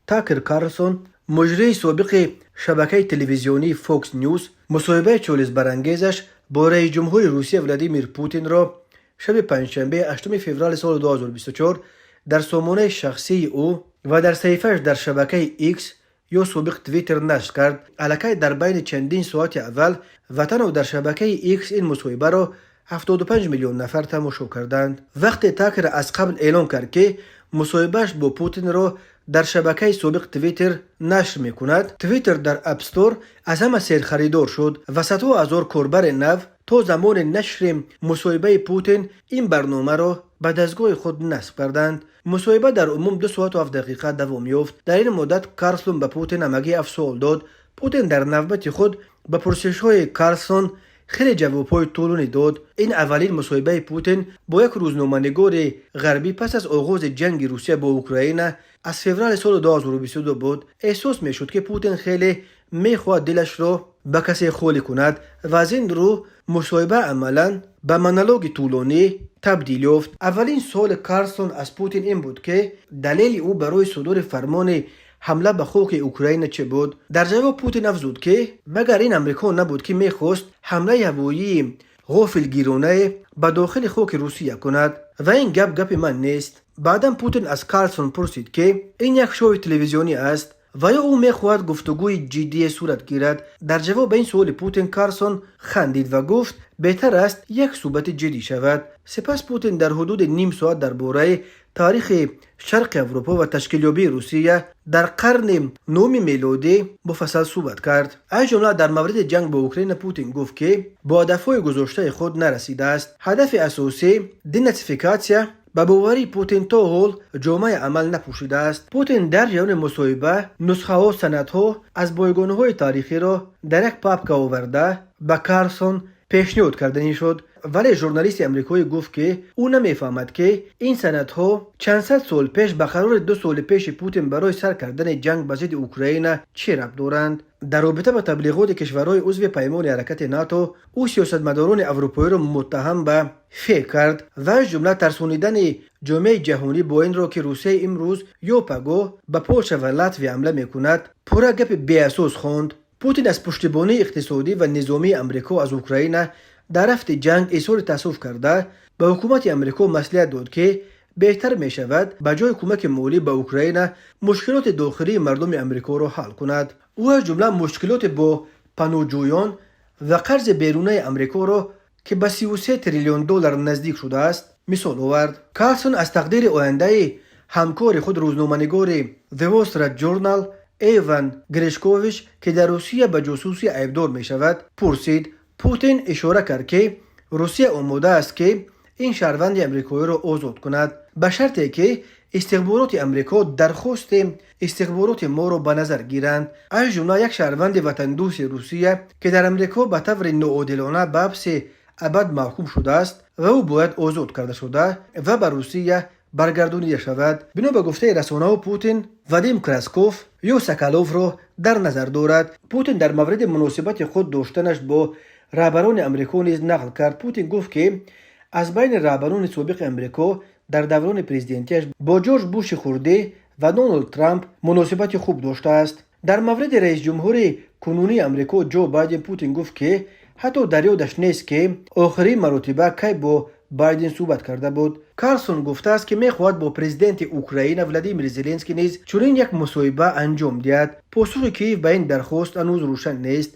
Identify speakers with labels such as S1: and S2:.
S1: Такер Карлсон, муҷрии собиқи шабакаи телевизионии Fox News, мусоҳибаи чолишбарангезаш бо раисҷумҳури Русия Владимир Путинро шаби панҷшанбе, 8 феврали соли 2024 дар сомонаи шахсии ӯ ва дар саҳифааш дар шабакаи X ё собиқ Твиттер нашр кард. Аллакай дар байни чандин соати аввал ва танҳо дар шабакаи X ин мусоҳибаро 75 миллион нафар тамошо карданд. Вақте Такер аз қабл эълон кард, ки мусоҳибааш бо Путинро дар шабакаи собиқ Твиттер нашр мекунад, Твиттер дар App Store аз ҳама серхаридор шуд ва садҳо ҳазор корбари нав то замони нашри мусоҳибаи Путин ин барномаро ба дастгоҳи худ насб карданд. Мусоҳиба дар умум 2 соату 7 дақиқа давом ёфт. Дар ин муддат Карлсон ба Путин ҳамагӣ ҳафт суол дод. Путин дар навбати худ ба пурсишҳои Карлсон хеле ҷавобҳои тӯлонӣ дод. Ин аввалин мусоҳибаи Путин бо як рӯзноманигори ғарбӣ пас аз оғози ҷанги Русия бо Украина аз феврали соли 2022 буд. Эҳсос мешуд, ки Путин хеле мехоҳад дилашро ба касе холӣ кунад ва аз ин рӯ мусоҳиба амалан ба монологи тӯлонӣ табдил ёфт. Аввалин суоли Карлсон аз Путин ин буд, ки далели ӯ барои содури фармони ҳамла ба хоки Украина чӣ буд. Дар ҷавоб Путин афзуд, ки магар ин Амрико набуд, ки мехост ҳамлаи ҳавоии ғофилгиронае ба дохили хоки Русия кунад ва ин гап гапи ман нест. Баъдан Путин аз Карлсон пурсид, ки ин як шоуи телевизионӣ аст ва ё ӯ мехоҳад гуфтугӯи ҷиддие сурат гирад. Дар ҷавоб ба ин суоли Путин Карлсон хандид ва гуфт, беҳтар аст як суҳбати ҷиддӣ шавад. Сипас Путин дар ҳудуди ним соат дар бораи таърихи Шарқи Аврупо ва ташкилёбии Русия дар қарни нуҳуми мелодӣ муфассал суҳбат кард. Аз ҷумла дар мавриди ҷанг бо Украина Путин гуфт, ки бо ҳадафҳои гузоштаи худ нарасидааст. Ҳадафи асосӣ, денатсификатсия, ба боварии Путин то ҳол ҷомаи амал напӯшидааст. Путин дар ҷараёни мусоҳиба нусхаҳо, санадҳо аз бойгониҳои таърихиро дар як папка оварда ба Карлсон пешниҳод карданӣ шуд, вале журналисти амрикоӣ гуфт, ки ӯ намефаҳмад, ки ин санадҳо чандсад сол пеш ба қарори 2 соли пеши Путин барои сар кардани ҷанг ба зидди Украина чӣ рабт доранд. Дар робита ба таблиғоти кишварҳои узви паймони ҳаракати НАТО ӯ сиёсатмадорони аврупоиро муттаҳам ба фиреб кард ва аз ҷумла тарсонидани ҷомеаи ҷаҳонӣ бо инро, ки Русия имрӯз ё пагоҳ ба Полша ва Латвия ҳамла мекунад, пурра гапи беасос хонд. Путин аз пуштибонии иқтисодӣ ва низомии Амрико аз Украина дар рафти ҷанг изҳори таассуф карда, ба ҳукумати Амрико маслиҳат дод, ки беҳтар мешавад ба ҷои кӯмаки молӣ ба Украина мушкилоти дохилии мардуми Амрикоро ҳал кунад. Ӯ аз ҷумла мушкилоти бо паноҳҷӯён ва қарзи берунаи Амрикоро, ки ба 33 триллион доллар наздик шудааст, мисол овард. Карлсон аз тақдири ояндаи ҳамкори худ, рӯзноманигори The Wall Street Journal Эван Гершкович, ки дар Русия ба ҷосусӣ айбдор мешавад, пурсид. Путин ишора кард, ки Русия омода аст, ки ин шаҳрванди амрикоиро озод кунад, ба шарте ки истихбороти Амрико дархости истихбороти моро ба назар гиранд. Аз ҷумла як шаҳрванди ватандӯсти Русия, ки дар Амрико ба таври ноодилона ба ҳабси абад маҳкум шудааст ва ӯ бояд озод карда шуда ва ба Русия баргардонида шавад. Бино ба гуфтаи расонаҳо, Путин Вадим Красков ё Соколовро дар назар дорад. Путин дар мавриди муносибати худ доштанаш бо раҳбарони Амрико низ нақл кард. Путин гуфт, ки аз байни раҳбарони собиқи Амрико дар даврони президентиаш бо Ҷорҷ Буши хурдӣ ва Доналд Трамп муносибати хуб доштааст. Дар мавриди раисҷумҳури кунунии Амрико Ҷо Байден Путин гуфт, ки ҳатто дар ёдаш нест, ки охирин маротиба кай бо Байден суҳбат карда буд. Карлсон гуфтааст, ки мехоҳад бо президенти Украина Владимир Зеленский низ чунин як мусоҳиба анҷом диҳад. Посухи Киев ба ин дархост ҳанӯз рӯшан нест.